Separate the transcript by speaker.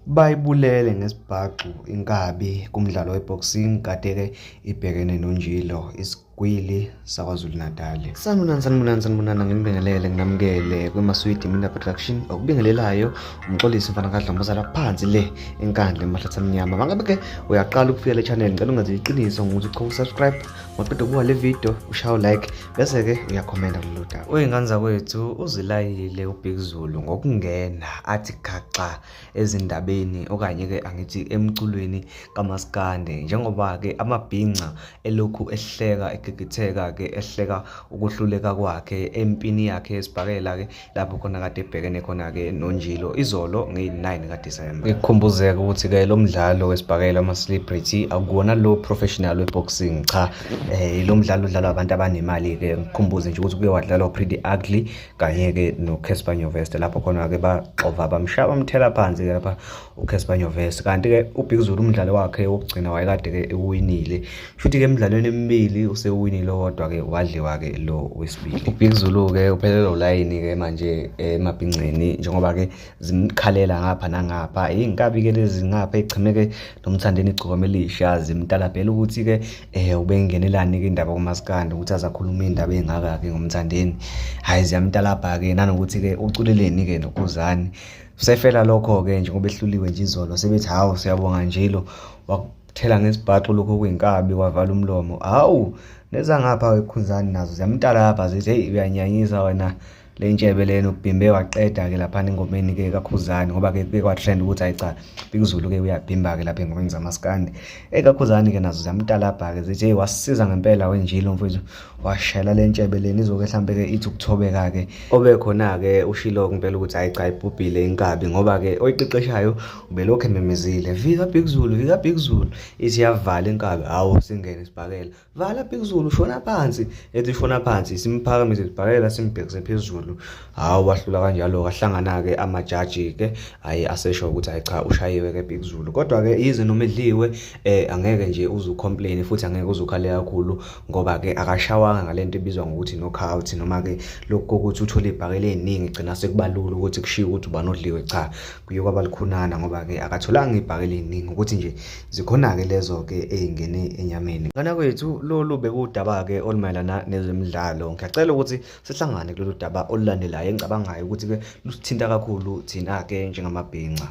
Speaker 1: Bayibulele ngesibhaxu inkabi kumdlalo we-boxing kade-ke ibhekene noNjilo, isigwili saKwaZulu-Natal. Sanibonani, sanibonani, sanibonani, nginibingelele, nginamukele kwiMaswidi Media Production, okubingelelayo uMxolisi mfana kaDlomo ozalwa phansi le eNkandla eMahlathi Amnyama. Mangabe-ke uyaqala ukufika le channel, ngicela ungenze iqiniso ngokuthi uchofe u-subscribe, maqeda ukubuka le video ushaye u-like, bese-ke uyakhomenta kulolu daba. Uyingane zakwethu uzilayile uBig Zulu ngokungena athi khaxa ezindabeni okanye-ke angithi emculweni kamaskande njengoba-ke amabhinca elokhu ehleka egigitheka-ke ehleka ukuhluleka kwakhe empini yakhe yesibhakela-ke lapho khona kade ebhekene khona-ke noNjilo izolo ngeyi-9 kaDisemba. Ngikukhumbuzeke ukuthi-ke lo mdlalo wesibhakela ama-celebrity akuwona lo professional we-boxing cha, lo mdlalo udlalwa abantu abanemali-ke. Ngikukhumbuze nje ukuthi kuke wadlalwa uPretty Ugly kanye-ke noCasper Nyovest lapho khona-ke baxova bamshaya bamthela phansi-ke lapha uCasper Nyovest. Kanti-ke uBig Zulu umdlalo wakhe wokugcina wayekade-ke ewinile, shuthi-ke emidlalweni emibili usewinile owodwa-ke wadliwa-ke lo wesibili. UBig Zulu-ke uphelelwe ulayini-ke manje emabhinceni njengoba-ke zimkhalela ngapha nangapha, iy'nkabi-ke lezi ngapha ey'chemeke noMthandeni Igcokama Elisha zimtalabhela ukuthi-ke ubengenelani-ke indaba kumaskandi ukuthi aze akhulume iy'ndaba ey'ngaka-ke ngoMthandeni. Hhayi ziyamtalabha-ke nanokuthi-ke uculeleni-ke noKhuzani. Usefela lokho-ke njengoba ehluliwe nje izolo sebethi hawu siyabonga Njilo wakuthela ngesibhaxu lokhu okuyinkabi wavala umlomo. Hawu nezangapha-ke kuKhuzani nazo ziyamtalabha zithi hheyi uyanyanyisa wena le ntshebe lena ubhimbe waqeda-ke laphana engomeni-ke kaKhuzani ngoba-ke kuke kwa-trend ukuthi hhayi cha Big Zulu-ke uyabhimba-ke lapha engomeni zamaskandi. Ekakhuzani-ke nazo ziyamtalabha-ke zithi hheyi wasisiza ngempela wenjilo mfowethu washayela le ntshebe lena izoke hlampe-ke ithi ukuthobeka-ke. Obekhona-ke ushilo ngempela ukuthi hhayi cha ibhubhile inkabi ngoba-ke oyiqeqeshayo ubelokhu ememezile vika Big Zulu, vika Big Zulu, ithi iyavala inkabi hawu singene isibhakela. Vala Big Zulu shona phansi, ethi shona phansi simphakamise sibhakela simbhekise phezulu. Hawu wahlula kanjalo kahlangana-ke amajaji-ke hhayi asesho ukuthi hhayi cha ushayiwe-ke Big Zulu. Kodwa-ke yize noma edliwe angeke nje uze ucomplain futhi angeke uze ukhale kakhulu ngoba-ke akashawanga ngale nto ebizwa ngokuthi knockout noma-ke lokhu kokuthi uthole ibhakela ey'ningi gcina sekubalula ukuthi kushiwo ukuthi ubani odliwe. Cha kuye kwaba lukhunana ngoba-ke akatholanga ibhakela ey'ningi ukuthi nje Zikhona-ke lezo-ke ey'ngene enyameni. Ngane kwethu lolu bekuwudaba-ke olumayelana nezemidlalo. Ngiyacela ukuthi sihlangane kulolu daba olulandelayo engicabangayo ukuthi-ke lusithinta kakhulu thina-ke njengamabhinca.